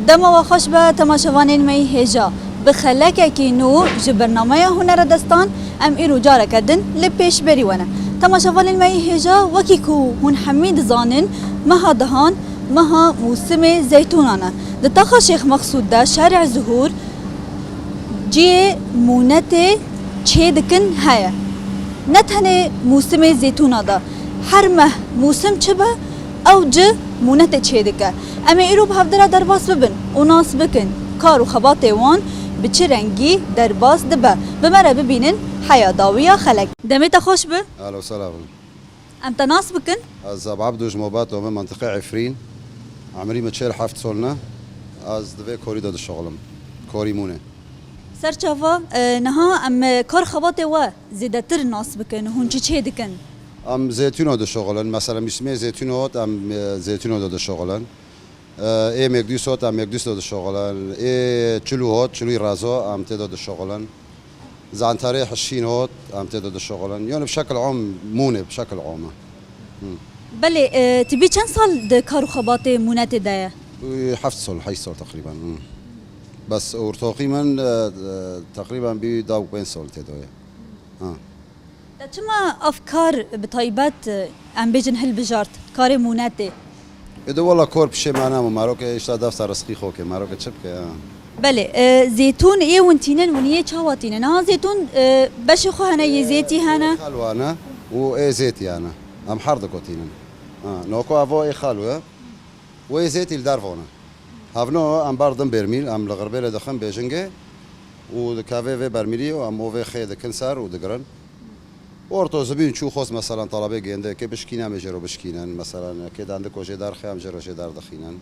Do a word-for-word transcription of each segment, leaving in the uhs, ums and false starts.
Dema we xweş be temaşevanên me yî hêja. Bi xelekekî nû ji bernameya Hunera Destan em îro careke din li pêşberî we ne. Temaşevanên me yî hêja, wekî ku hûn hemî dizanin, meha dehan meha mûsimê zeytûnan e. Di taxa Şêx Mexsûd de, şerê Zuhûr, cihê mûnetê çêdikin heye. Ne tenê mûsimê zeytûna de, her meh mûsim çi be, ew cih mûnetê çêdike. Em ê îro bi hevdira derbas bibin û nas bikin kar û xebatê wan bi çi rengî derbas dibe. Bi me re bibînin heya dawiya xelek. Demê te xweş be. Alo, selam. Em te nas bikin? Ez Abu Abdû ji Mobato me, mentiqê Efrîn. Emrî min çêl heft sol ne. Ez di vê korî de dişuxilim. Korî mûnê. Serçava, e, niha em, e, kar xebatê we zêdetir nas bikin. Hûn çi çê dikin? Em zeytûno dişuxilin. Mesela mîsmê zeytûno hot, em, e, zeytûno de dişuxilin. E, ê mekdûs hot, em mekdûs de dişuxilin. Ê çilû hot, çilûyî rezo, em tê de dişuxilin. Zantarê hişîn hot, em tê de dişuxulin. Yanî bi şekil am mûne, bi şekil am e. Hı. Belê, e, tu bî çend sal di kar û xebatê mûnetê de ye? Û heft sal, heşt sal teqrîben. Hı. Bes ortoqî min, e, e, teqrîben bî da û pênc sal tê de ye. Ha. Te çima ev kar bi taybet, e, em bêjin hilbijart, karê mûnetê? Ê de wela kor pişê me nebû, merokê îşte defta rizqî xwe ke, merokê çi bike, ha. Belê, e, zêtûn ê hûn tînin, hûn yê çawa tînin? Ha, zêtûn, e, beşê xwe hene, yê zêtî hene. Xalwa ne û ê zêtî hene. Em her du ko tînin. Ha, noko evo ê xalwa ye. Wê zêtî li derve ne. Hevno em berdin bermîl, em li xirbêlê dixin bêjingê û dikeve vê bermîlî û em ovê xê dikin ser û digirin. Orto zibîn çû xwest, meselan, talebê gêndê ke bişkîne, em ê jê re bişkînin. Meselan, ke dendiko jê derxe, em jê re jê derdixînin.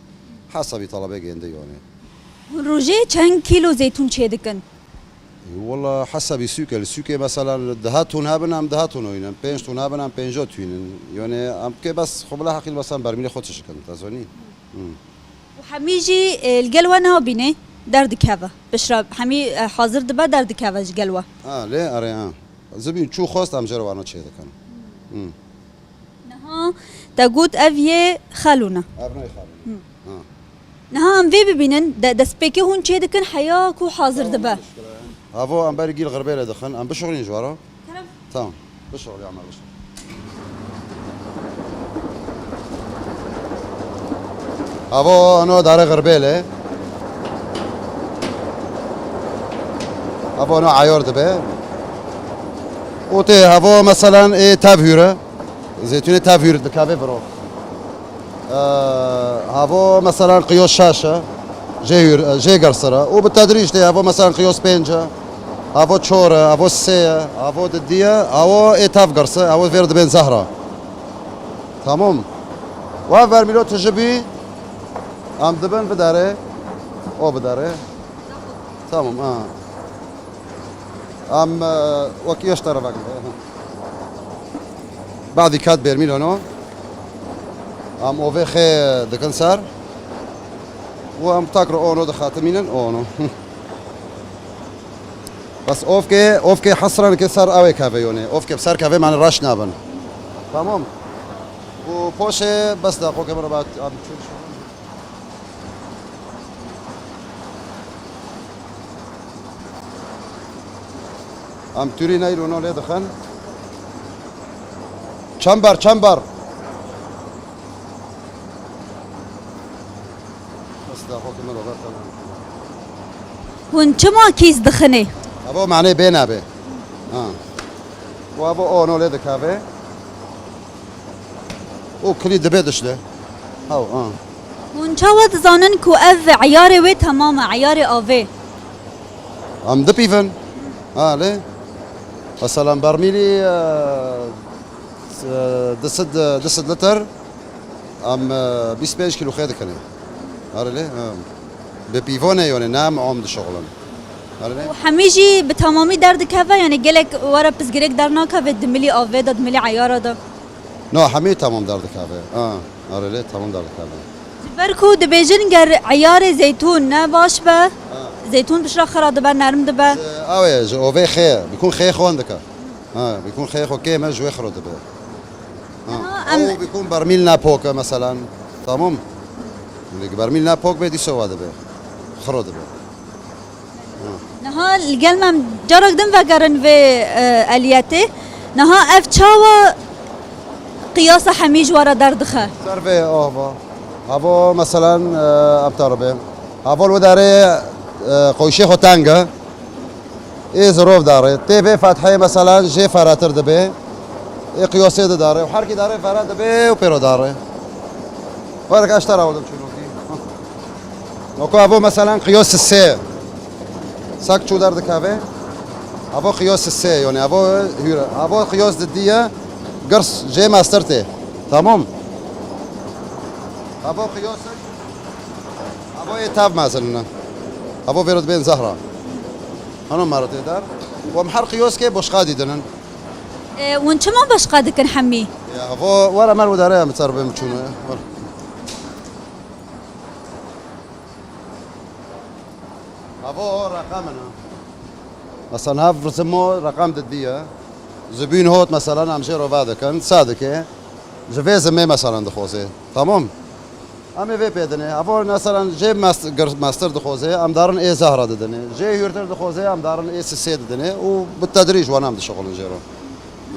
Hesabî talebê gêndê yonê. Hûn rojê çend kîlo zeytûn çê dikin? Wala hesabî sûke, li sûkê, meselan, deha ton hebin, em deha ton oynin. Pênc ton hebin, em pênco tuynin. Yonê, em ke bes xwe bila heqîl, meselan, bermîlê xwe tişikin, te zonî? Hmm. Û hemî jî, e, li gel we nabîne, derdikeve. Piştre hemî, e, hazir dibe, derdikeve ji gel we. Ha, lê erê, ha. Zibîn çû xwest, em jê re wana çê dikin. Hmm. Niha te got ev yê xelû ne. Ev nayê xelû ne. Hmm. Ha. Niha em vê bibînin, de, destpêkê hûn çê dikin heya ku hazir dibe. Havo em berî gîl xirbêlê dixin, em bişuxulîn ji we re. Kerem. Tamam. Bişuxulî, Amer, bişuxulî. Havo ano dare xirbêlê. Havo ano ayar dibe. Û tê havo, meselan, ê tev hûre. Zeytûnê tev hûr dikeve viro. Ee, havo, meselan, qiyos şeş e, jê hûr, jê girsir e. Û bi tedrîc tê, havo, meselan, qiyos pênc e, havo çor e, havo sê ye, havo didî ye, havo ê tev girse, havo vêr dibên zehra. Tamam. Wa vermîlo tiji bî, em dibin biderê, o biderê. Tamam, ha. Em, e, wekî yeş te re vekin. Badî kat bermîl heno. Em ovê xê dikin ser. Û em tak re ono dixatimînin, ono. Bes ovkê, ovkê hesranekê ser ew ê keve yonê. Ovkê bi ser keve mane reş nabin. Tamam. Û poşê bes de xo kemero bat, em çû. Em tûrî neylo no lê dixin. Çember, çember. Bes de xo kemero bat, tamam. Hûn çima kîs dixinê? Abo mane bê nabe. Ha. Û abo o no lê dikave. Û kilî dibe dişle. Haw, ha. Hûn çawa dizanin ku ev eyarê wê temam e, eyarê avê? Em dipîvin. Ha, lê. Mesela bermîlî, e, s-, e, du sed, du sed lîter, em, e, bîst pênc kîlo xê dikin. Erê lê, em. Bi pîvonê yonê, ne em om dişuxulin. Erê lê. Û hemî jî bi temamî derdikeve, yanî gelek were pirsgirêk dernakeve di milî avê de, di milî eyara de? No, hemî temam derdikeve. Ha, erê lê temam derdikeve. Ji ber ku dibêjin ger eyarê zeytûn ne baş be, zeytûn piştre xira dibe, nerm dibe. Ji, ew ê, ji ovê xê, bikûn xê xon dike. Ha, bikûn xê xo kêm e, ji wê xiro dibe. Ha. Aha, em- Ew bikûn bermîl ne pok e, meselan. Tamam. Lê bermîl ne pok be, dîso wa dibe. Xiro dibe. Niha li gel me em carek din vegerin vê, e, eliyetê. Niha ev çawa qiyasa hemî ji we re derdixe? Ser vê ava. Havo, meselen, e, em taribê. Havo li wê derê, e, qoyşê xwe teng e. Ê zirov darê. Tê vê fetheyê, meselen, jê ferretir dibe. Ê qiyosê didarê. Û herkî darê ferre dibe û pêro darê. Were ke eştera odim çûnokî. Weko evo, meselen, qiyos sê. Sak çû derdikeve. Evo qiyos sê, yani evo hür. Evo qiyos didiye. Girs jê mestir tê. Tamam. Evo qiyos. Evo ê tav mezinine. Evo vêro dibên zehra. Hano maro tê der. Wem her qiyos ke boşqa didinin. E, hûn çima beşqa dikin hemî? Ya, vo, were mer widare em ser bim çûne. Were. Avo reqem in. Mesela nav zimo reqem didiye. Zibîn hot, mesela, em jê re va dikin, sa dike. Ji vê zimê, mesela, dixoze. Tamam. Em ê vê pê dinê. Evo, mesela, jê mest-, gir-, mestir dixoze, em darin ê zehra didinê. Jê hûrtir dixoze, em darin ê sisê didinê. Û bi tedrîc wan em dişixulin jê re.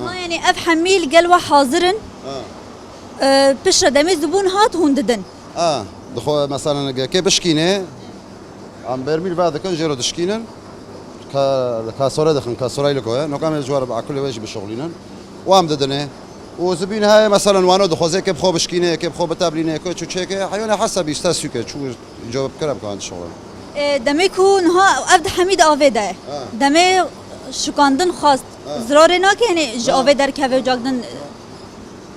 Ha, yani ev hemî li gel we hazir in. Ha. E, piştre demê zibûn hat hûn didin. A, dixwe, mesela, kê bişkîne, em bermîl ve dikin, jê re dişkînin. Ka-, kasore dixin, kasorayê li koye. Noka em ê ji we re bi ekulê wê jî bişixulînin. Û em didinê. Û zibîn heye, meselen, wano dixwaze, kê bi xwe bişkîne, kê bi xwe biteblîne, kê çû çêke, heywane hesabî îsta sûke, çû cewab kirem kan dişixulin. E, demê ku niha ev di hemî di avê de ye. Ha. Demê şikandin xwest. Ha. Zirarê nake, yani ji Ha. avê derkeve û cagdin.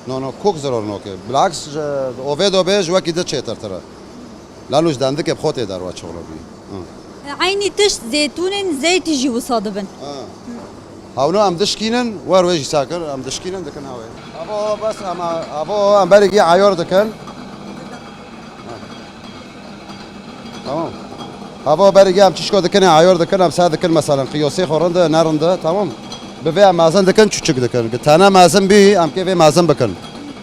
No, no, kok zirar nake. Bilaks, ji, di ovê de be, ji wekî di çêtirtir e. Lalo ji dendikê bi xwe tê derwa çixulebî. Hı. Eynî tişt zeytûnên zeytî jî wisa dibin. Ha. Hewno em dişkînin, wer wê jî sakir, em dişkînin dikin ew ê. Avo bes em, avo em berî gî ayar dikin. Ha. Tamam. Avo berî gî em çişko dikin, ayar dikin, em ser dikin, meselen, qiyosê xwe rind e, ne rind e, tamam. Bi vê em mezin dikin, çûçik dikin. Gi tene mezin bî, em kê vê mezin bikin.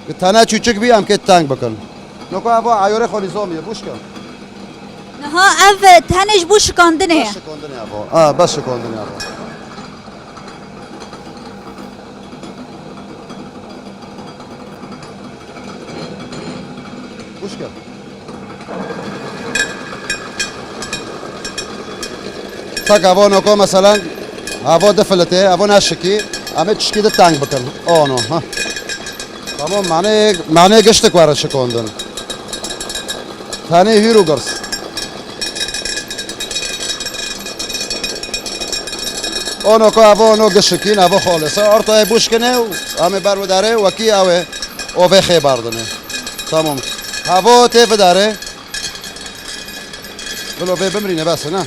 Gi tene çûçik bî, em kê teng bikin. Noko evo ayarê xwe nîzomî ye, bûşke. Niha ev tenê ji bo şikandinê ye. Bes şikandinê evo. Ha, bes şikandinê evo. Bûşke. Tak evo noko, meselen, evo difilitê, evo neşikî, em ê tişkî di teng bikin. Ono, ha. Tamam, mane, mane giştik were şikondin. Tenê hîr û girs. Ono ku evo ono gişikîn, evo xolise. Ortayê bûşkine û em ê ber widere wekî ew ê ovê xê berdine. Tamam. Hevo tê videre. Bilo vê bimrîne bes e, ne?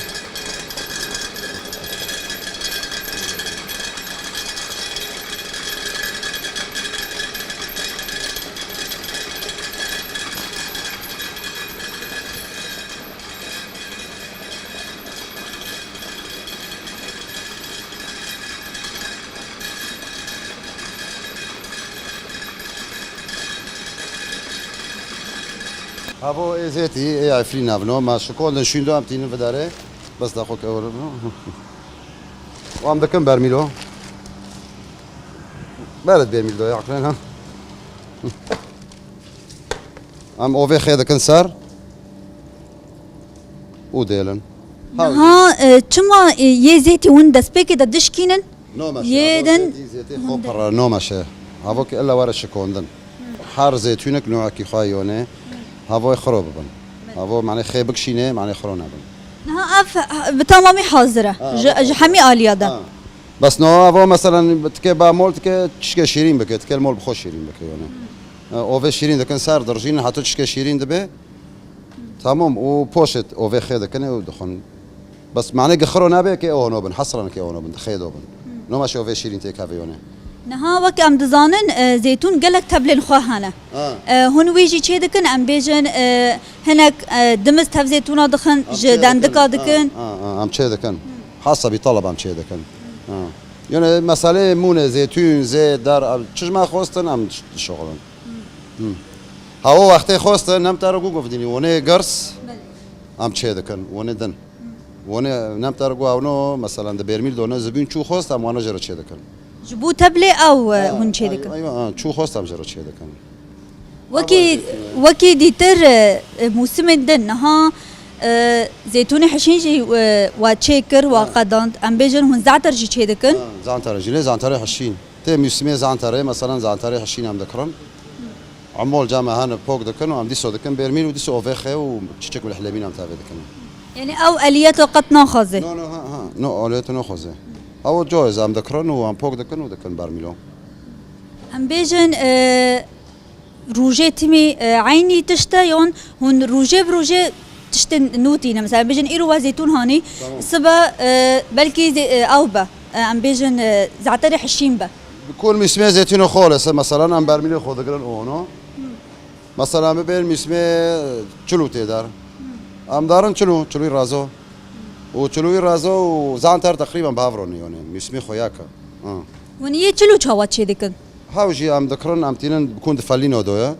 Havo ê zêtî, ê Efrîn navno, ma şikondin şûndo em tînin vidare. Bes da xwe kewir. Wan dikin bermîlo. Beret bermîl do ya, ha. Em ovê xê dikin ser û dêlin. Niha, e, çima, e, yê zêtî hûn destpêkê de dişkînin? Nomeşe, Yê avo din zêtî, zêtî xo hundir. Pere, nomeşe. Avo ki illa were şikondin. Her zêtûnek noekî xwe yone. Havoy xiro bibin. Havo, mane, xê bikşîne, mane, xiro nebin. Niha ev, e, bi tamamî hazir e. Ha, Ji, havo ji hazir. Hemî aliya de. Ha. Bes no, avo, meselen, tike ba mol, tike çişke şîrîn bike, tike mol bi xwe şîrîn bike, yone. E, ovê şîrîn dikin ser, dirjînin, heta çişke şîrîn dibe. Tamam, û poşet ovê xê dikine û dixwin. Bes mane gixiro nebe ke ono bin, hesran ke ono bin, xê do bin. Noma şovê şîrîn tê kevê yone. Niha wek em dizanin, e, zeytûn gelek teblên xwe hene. Ha. E, hûn wî jî çê dikin, em bêjin, e, hinek, e, dimiz tev zeytûna dixin, Em ji çê dendika dikin. dikin. Ha, ha, ha, em çê dikin. Hasa bî talab em çê dikin. Ha. Yone meselê mûne zeytûn, zê, dar, em çi ji me xwestin, em şoxlin. Hmm. Ha, o wextê xweste nem te re gugovdînî, wonê girs. Belê. Em çê dikin, wene din. Wene nem ter guawno, mesela di bermîl done zibîn çû xwest, em wana jê re çê dikin. Ji bo teblê ew, e, Ha, hûn çê ay-, dikin? Aywa, ha, çû xwest em jê re çê dikin. Wekî, Ama wekî dîtir, e, e, mûsimên din niha, e, zeytûnê hişîn jî, e, wa çê kir, wa Ha. qedand. Em bêjin hûn ze'ter jî çê dikin? Ha, zantere jî lê zantere hişîn. Tê mûsimê zanterê, mesela zanterê hişîn em dikirin. Emol cama hene pok dikin û em dîso dikin bermîl û dîso ovê xê û çiçek û lehlemîn em tevê dikin. Yani ew eliyeta qet naxwaze? No, no, ha, ha. No, eliyeta naxwaze. Ew coyê em dikirin û em pok dikin û dikin bermîlo. Em bêjin, e, rojê timî, e, eynî tişt e, yon hûn rojê bi rojê tiştên nû tînin? Mesela, em bêjin îro we zeytûn hanî, Tamam. sibe, e, belkî zê-, e, ew be. E, em bêjin, e, ze'terê hişîn be. Bi kul mûsimê zeytûnê xwe lese, mesela, em bermîlê xwe digirin û hûno. Mesela, em bibên mûsimê çilû tê der. Em darin çilû, çilûyî razo. Û çilûyî razo û zanter teqrîben bi hev ronî, yani, mûsimê xwe ya ke. Ha. Hûn yê çilû çawa çê dikin? Hew jî em dikirin, em tînin bikun di felîno doye.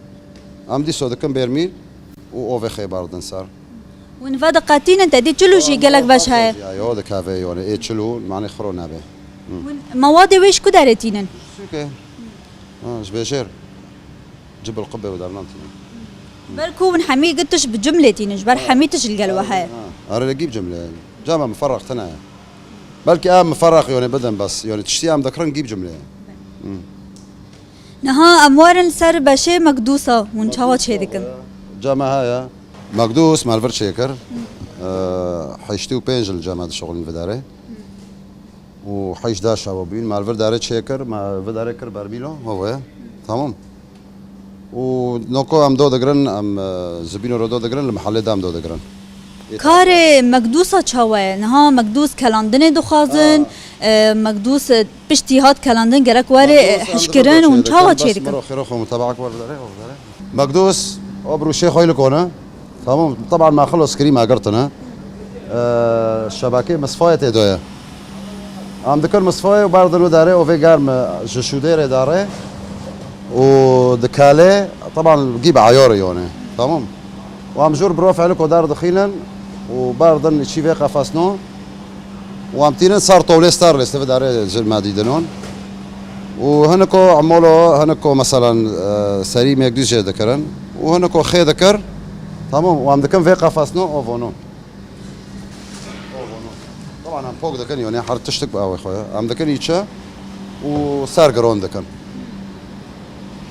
Em dîso dikin bermîl û ovê xê berdin ser. Hûn vediqetînin, te dî çilû jî gelek beş heye. Yo, dikeve, yani, ê çilû, mane xiro nebe. Hı. Hûn mewadê wê ji ku derê tînin? Sûke. Ha, ji bêjêr. Cibil qibê û dernan tînin. Ber ku hûn hemî gi tişt bi cumlê tînin, ji ber Ha. hemî tişt li gel we heye. Ha, arê gî bi cumlê. Cama miferreq tine ye. Belkî em miferreq yone bidin bes. Yone tiştî em dikirin gî bi cumlê ye. Hı. Niha em werin ser beşê mekdûsa, hûn çawa çê dikin? Cama heye. Mekdûs me li vir çêkir. Hı. Eee, heştê û pênc li cama dişixulîn vidarê. Hı. û heyşt daş ew bûn. Me li vir darê çêkir, me vir darê kir bermîlo, ho ye. Tamam. Û noko em do digirin, em, e, zibîno re do digirin, li mehellê de em do digirin. Karê mekdûsa çawa ye? Niha mekdûs kelandinê dixwazin, Ha. e, mekdûs, e, piştî hat kelandin gerek were, e, Mekdûs em hişkirin digirin û çê çawa dikin, çê bes dikin? Miro xêro xwe mutebaa kir, vir darê, vir darê. Mekdûs, o bi rûşê xwe li kone. Tamam, teban me xilos kirî me girtine. Ee, şebekê misfayê tê doye. Em dikin misfayê û berdin û derê ovê germ ji şûdêrê darê û dikalê, teban gî bi ayarê yone. Tamam. Û em jûr biro fe'lî ko dar dixînin û berdin çî vê qefesno. û em tînin ser tolê sterlê, sivi darê ji me dîdinon. Û hiniko emolo, hiniko meselan, e, serî mêkdûz jê dikirin. Û hiniko xê dikir. Tamam, û em dikin vê qefesno, ovono. Ovono. Taban em pok dikin, yonê her tiştik bi awê xwe. Em dikin îçe û ser giron dikin.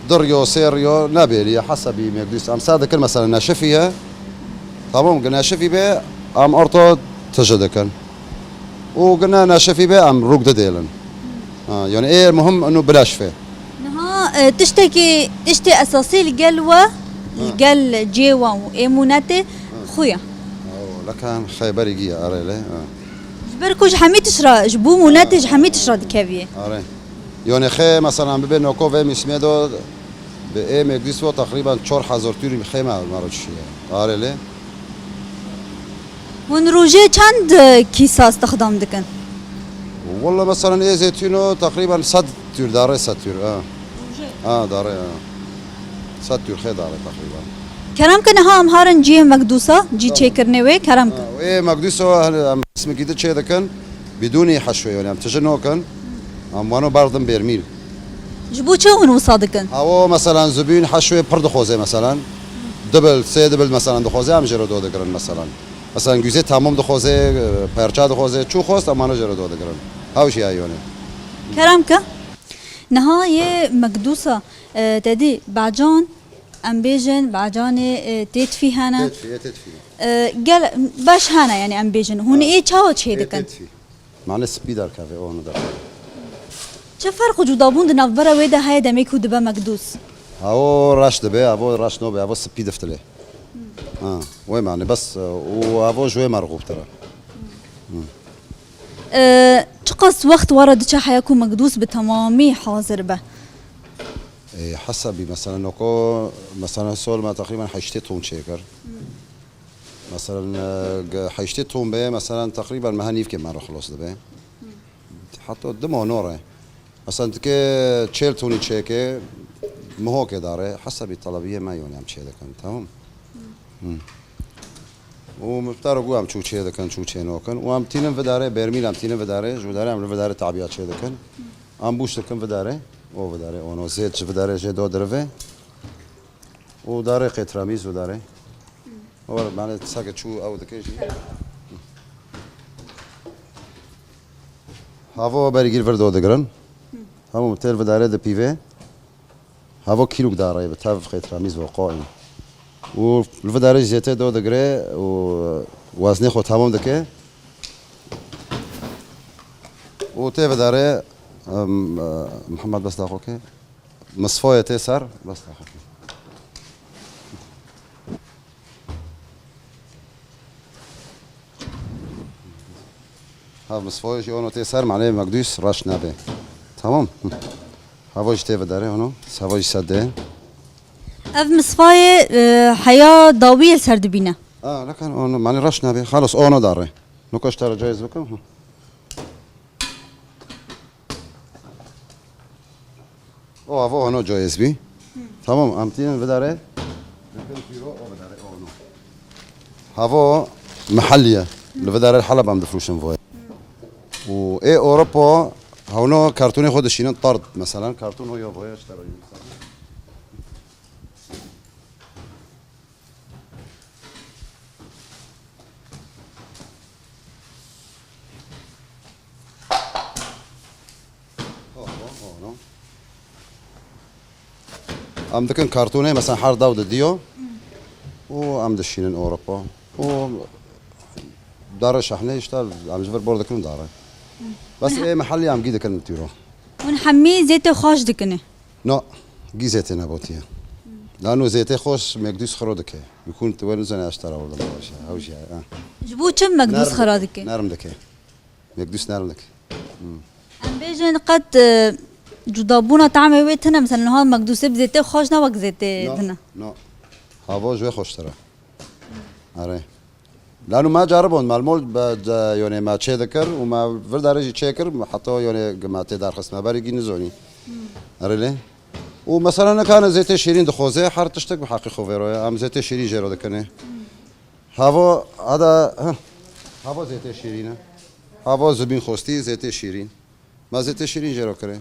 Di riyo, sê riyo, nebêliye, hesebî mêkdûz. Em ser dikin, meselan, neşifî ye. Tamam, gi neşifî bê, em orto tije dikin. û gine neşefî be em rûk didêlin. Ha, yani ê muhim inu bileşve. Niha, e, tiştekî, tiştê esasî li gel we, li Ha. gel cê we û ê mûnetê Ha. xuya. Awo, lekan xeyberî giya arêle, ha. Ji ber ku ji hemî tişt re, ji bo mûnetê ji hemî tişt re dikeviyê. Are. Yani xê, mesela, bibe noko ve mismedo, bi ê mekdîs ve teqrîben çar hezar tûrî xê me, me re çişiye. Arêle. Hûn rojê çend, e, kîsa stixdam dikin? Walla mesela ê zeytûno teqrîben sed tûr, dare sed tûr, ha. Rojê? Ha, dare, ha. Sed tûr xê dare teqrîben. Kerem ke niha em harin cihê mekdûsa, cî Tamam. çêkirinê wê, kerem ke. Ha, wê mekdûso, hani, em qismekî di çê dikin, bidûnî heşwê, yani em tije nokin, em wano berdin bêrmîl. Ji bo çi hûn wisa dikin? Awo, meselan, zibîn heşwê pir dixwaze, meselan. Dibil, sê dibil, meselan, dixwaze, em jê re do digirin, meselan. Meselan, güzê tamam dixwaze, e, perça dixwaze, çû xwest, em wana jê re do digirin. Haw jî ya yone. Kerem ke. Niha yê mekdûsa, e, te dî bacan, em bêjin, bacanê, e, têtfî hene. Têtfî, e, têtfî. E, gel, beş hene, yani em bêjin. Hûn Ha. ê çawa çê Ê dikin? têtfî. Mane spî derkeve, o hunu derkeve. Çi ferq û cudabûn di navbera wê de heye demê ku dibe mekdûs? Evo reş dibe, evo reş nobe, evo spî diftilê. Ha, wê mane bes, e, û evo ji wê merxûbtir e. E, çiqas wext wara diçe heye ku mekdûs bi temamî hazir be? E, hesabî mesela noko, mesela sol me teqrîben heştê ton çêkir. Mesela, e, ge-, heştê ton be, mesela teqrîben meha nîvkê me re xilos dibe. Heta dima nore. Mesela dike çêl tonî çêke, mihokê dare, hesabî telebiyê me yonî em çê dikin, tamam? Hı. Û miqdar ku em çû çê dikin, çû çê nokin. Û em tînin vidarê, bermîl em tînin vidarê, ji vidarê em li vidarê tabiya çê dikin. Em bûş dikin vidarê, o vidarê, ono zêt ji vidarê jê do dirivê. Û darê qêtramîz û darê. O, mane, sake çû ew dike jî. Havo berî gîr vir do digirin. Hemû têl vidarê di pîvê. Havo kîlûk darê bi tev qêtramîz ve qoyî. Û li vidarê jî zêtê do digire û weznê xwe tamam dike. Û tê vidarê, em, e, Mihemed bes daxo ke. Misfoyê tê ser, bes daxo ke. Ha, misfoyê jî ono tê ser, manê mekdûs reş nebe. Tamam. Havo jî tê vidarê ono. Havo jî sedê. Ev misfayê, e, heya dawiyê li ser dibîne. Ha, lekin ono, manê reş nebe. Xalos, ono dare. Nuko ji te re cayez bikim. Hı. O avo ono cayez bî. Tamam, em tînin vidare. Havo miheliye. Li vidare Heleb em difrûşin voye. Û ê Ewropa hewno kartûnê xwe dişînin tard. Mesela kartûn o yo voye işte. Em dikin kartûnê, mesela her daw didiyo û em dişînin Ewropa. Û dare şehnê işte em ji vir bor dikin dare. Bes ê mehellî em gî dikin tîro. Hûn hemî zêtê xweş dikin? No, gî zêtê nebotiye. Lano zêtê xweş mekdûs xiro dike. Yekûn tu wer nizane eştara orada baş. Ew jî, ha. Ji bo çi mekdûs xira dike? Nerm dike. Mekdûs nerm dike. Em bêjin qet, e, cudabûna tamê wê tune, mesela niha mekdûsê bi zêtê xweş ne wek zêtê No, dine. No. Havo ji wê xweştir e. Erê. Lano me caribon, me li mol be, de, yonê me çê dikir û me vir derê jî çê kir, heta yonê me tê derxist, me berî gî nizonî. Erê lê. Û mesela nikane zêtê şîrîn dixwazê, her tiştek bi heqî xwe vêro ye. Em zêtê şîrîn jê re dikine. Havo, ada, heh. Havo zêtê şîrîn e. Havo zibîn xwestî, zêtê şîrîn. Me zêtê şîrîn jê re kire.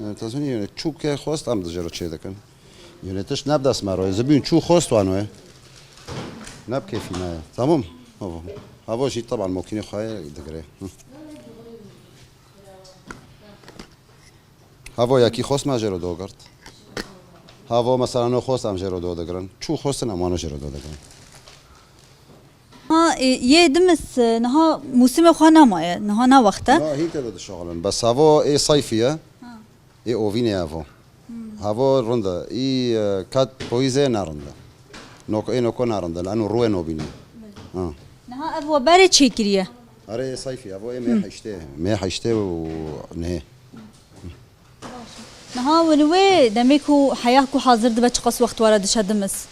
Yani, te zanî, yani, çû ke xwest, em di jê re çê dikin. Yani, tişt ne bi dest me re ye. Zibîn çû xwest wano ye. Ne bi kêfî me ye. Tamam? Havo. Havo jî, teban, mokînê xwe ye, digire. Hı. Havo yekî xwest me jê re do girt. Havo mesela no xwest em jê re do digirin. Çû xwestin em wano jê re do digirin. Ha, e, yê dimis, e, niha mûsimê xwe nemaye, niha ne wext e. Na, hîn tê de dişoxilin. Bes havo ê sayfî ye. Ha. Ê ovînê evo. Hmm. Havo rind e. Î, e, kat poyîzê ne rind e. Nok, ê noko ne rind e. Lano rûyê nobînê. Ha. Niha ev we berê çêkiriye? Erê, ê sayfî, evo ê mê Hmm. heştê. Mê heştê û nehê. Niha win wê demê ku heya ku hazir dibe çiqas wext were dişe dimis?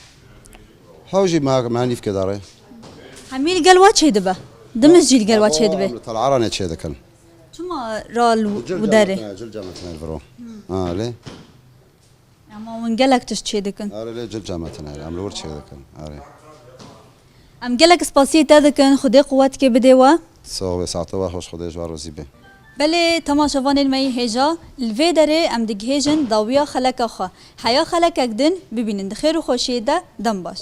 Hew jî me, me nîvke dare. Hemî li gel we çê dibe? Dimis jî li gel we çê dibe? Em li Tel Aranê çê dikin. Çima ra li Cil û derê? Cametine, cil cametine li viro. Ha, lê? Ama hûn gelek tişt çê dikin. Erê lê cil cametine, em li wir çê dikin. Erê. Em gelek spasiyê te dikin, Xwedê quwetkê bidê we. Sağ ol, saete we xweş, Xwedê ji we razî be. Belê, temaşevanên me yî hêja, li vê derê em digihêjin dawiya xeleka xwe. Heya xelekek din bibînin di xêr û xweşiyê de, dem baş.